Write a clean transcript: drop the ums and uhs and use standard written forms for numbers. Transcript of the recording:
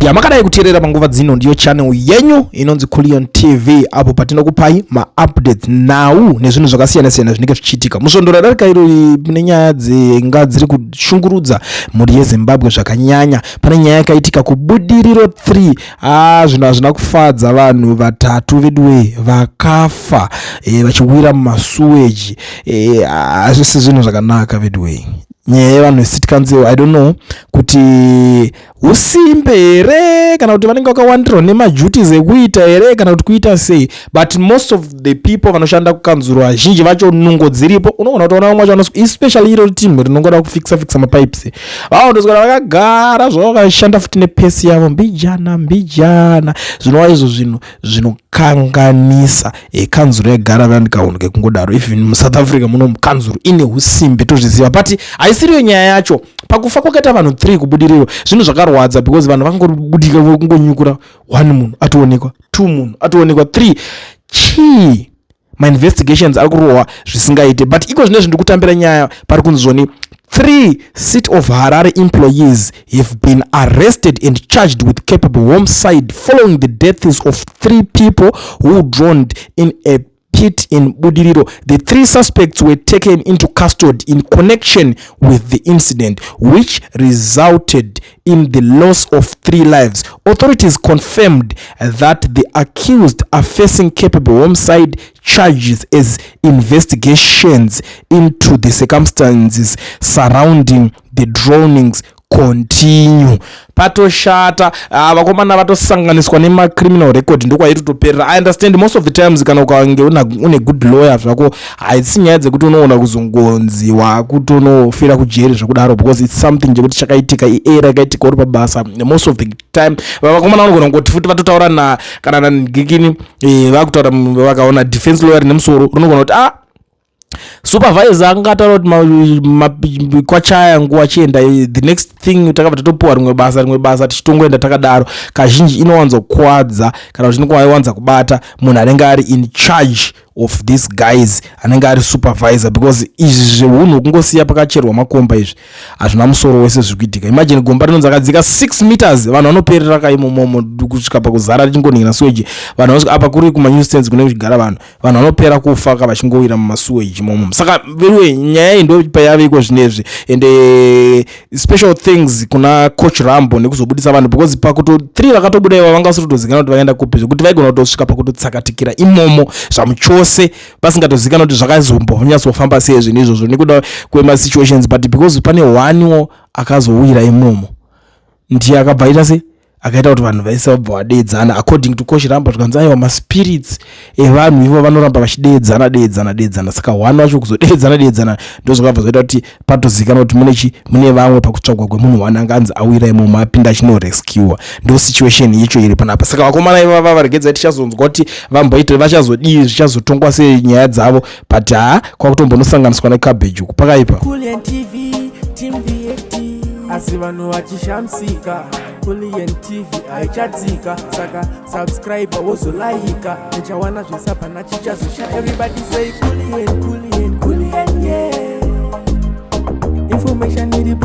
Yamakadai kuteerera panguva dzino ndiyo channel yenyu inonzi Culion TV, apo patinokupai maupdates, nhau nezvinhu zvakasiyana-siyana zvinenge zvichiitika. Musvondo radarika iro mune nyaya dzinga dziri kushungurudza mhuri yeZimbabwe zvakanyanya. Pane nyaya yakaitika kuBudiriro 3. Ah, zvinhu hazvina kufadza. Vanhu vatatu veduwe vakafa vachiwira mumasuweji. Hazvisi zvinhu zvakanaka veduwe. Nyaya yevanhu vecity council, I don't know kuti usimbe here kana kuti vanenge vakawandirwa nemaduties ekuita here kana kuti kuita sei, but most of the people vanoshanda kukanzuro, vazhinji vacho nungo dziripo. Unogona kutoona vamwe vacho, especially iro team rinongoda kufixa fixa mapipes, vaondoswera vakagara zvavo, vakashanda futi nepesi yavo mbijana mbijana, zvinova izvo zvinhu zvinokanganisa kanzuro yagara vandikaunhu kekungodaro. Even muSouth Africa muno kanzuro ine usimbe, tozviziva, but haisiriyo nyaya yacho. Pakufa kwakaita vanhu 3 kuBudiriro, zvinhu zvakarwadza because vanhu vakangobudika kungonyukura. One munhu atoonekwa, two munhu atoonekwa, three chii? Mainvestigations ari kurohwa zvisingaite, but iko zvinezvi ndiri kutambira nyaya pari kunzi zvoni three City of Harare employees have been arrested and charged with culpable homicide following the deaths of three people who drowned in a pit in Budiriro. The three suspects were taken into custody in connection with the incident, which resulted in the loss of three lives. Authorities confirmed that the accused are facing culpable homicide charges as investigations into the circumstances surrounding the drownings continue. Patoshata. Ah, vakomana vatosanganiswa nemacriminal record, ndokwaitotoperera. I understand, most of the times kana ukange une good lawyer zvako, haisi nyaya dzekuti unoona kuzongonzi wakutonofira kujeri zvekudaro, because it's something chekuti chakaitika, iera yakaitika uri pabasa. Most of the time vakomana vanogona kungoti futi vatotaura na kana nagikini, vakutaura, vakaona defense lawyer nemusoro, rinogona kuti, ah, supervisor angataura kuti kwachaya nguva chienda. The next thing takabva tatopuwa rimwe basa, rimwe basa, tichitongoenda takadaro. Kazhinji inowanzokwadza kana kuti inowanza kubata munhu anenge ari in charge of these guys, anenge ari supervisor, because izvi zveunhu hwekungosiya pakacherwa makomba izvi hazvina musoro wese zviri kuitika. Imagine gomba rinonzi akadzika 6 meters, vanhu vanoperera kaimomomo kusvika pakuzara richingonhina sewage. Vanhu vanosvika apa kuri kumanew stands kune kuchigara vanhu, vanhu vanopera kufa ka vachingowira mumasuweji imomo. Saka anyway, nyaya iyi ndo payaveko zvinezvi, and special things kuna Coach Rambo nekuzobudisa vanhu, because pakuto 3 vakatobuda iva vanga vasiri kutozikanwa kuti vaenda kupi, zvekuti vaigona kutosvika pakutotsakatikira imomo zvamuchose, pasingatozikanwa kuti zvakazombonyatsofamba sei zvinhu izvozvo nekuda kwemasituations. But because pane onewo akazowira imomo, ndiye akabva aita sei, akaita kuti vanhu vaise vabva vadeedzana. According to Coach Rambo, zvikanzi aiwa, maspirits evanhu ivo vanoramba vachideedzana deedzana deedzana, saka one wacho kuzodeedzana deedzana ndo zvakabva zvaita kuti patozikanwa kuti mune chi mune vamwe pakutsvagwa kwemunhu one anganzi awira imomo, apinda achinorescuwa. Ndo situation yacho iri panapa. Saka vakomana ivava varegedzai, tichazonzwa kuti vamboita vachazodii, zvichazotongwa sei nyaya dzavo, but ha, kwakutombonosanganiswa necabbage uku, pakaipa. Kulian TV, Team VAT, asi vanhu vachishamisika, Kulian TV haichadzika, saka subscribe wozolaika, uchawana zvesapana chichazosha. Everybody say Kulian, Kulian, Kulian, yeah. Information iri